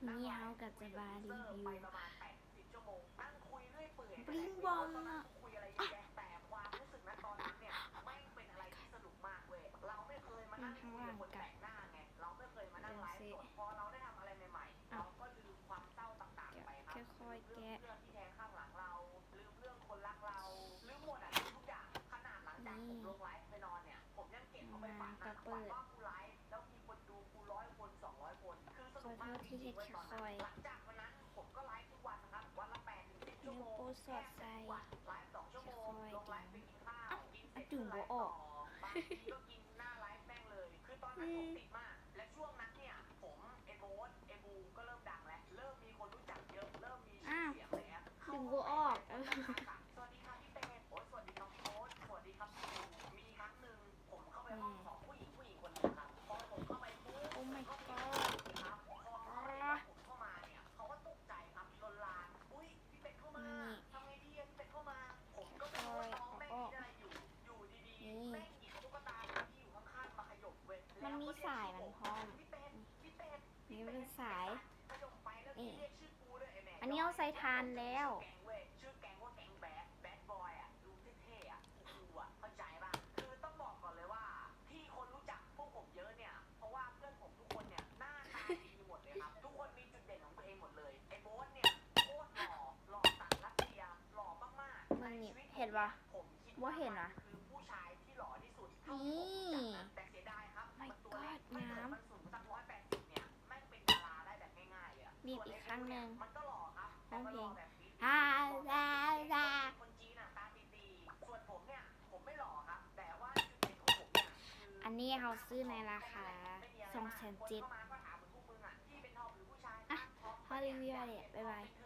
ນີ້ເຮົາກໍຈະມາຣີວິວບລິງບອງເນາະ. ອືມ ຂ້າງຫຼັງກະ ເບິ່ງຊິ ເອົາ ຄ່ອຍໆແກະ ນີ້ ມາກໍເປີດ. ຂໍໂທດທີ່ເຮັດຄ່ອຍໆ ນິ້ວໂປ້ສອດໃສ່ຄ່ອຍໆ. ເອົ້າ ມັນດຶງບໍ່ອອກ. ອືມ ດຶງບໍ່ອອກ. ເອີ Oh my god ນີ້ ຄ່ອຍໆ ເອົາອອກ ນີ້ ມັນມີສາຍມັນພ້ອມ ນີ້ເປັນສາຍ ນີ້ ອັນນີ້ເຮົາໃສ່ຖ່ານແລ້ວ. ເບິ່ງນີ້ ເຫັນບໍ່? ບໍ່ເຫັນຫວາ? ນີ້ My god ງາມ. ບີບອີກຄັ້ງໜຶ່ງ ຮ້ອງເພງ ຮາລາລາ. ອັນນີ້ເຮົາຊື້ໃນລາຄາສອງແສນເຈັດ. ອ່ະ ເຮົາຣີວິວແລ້ວ ບາຍບາຍ.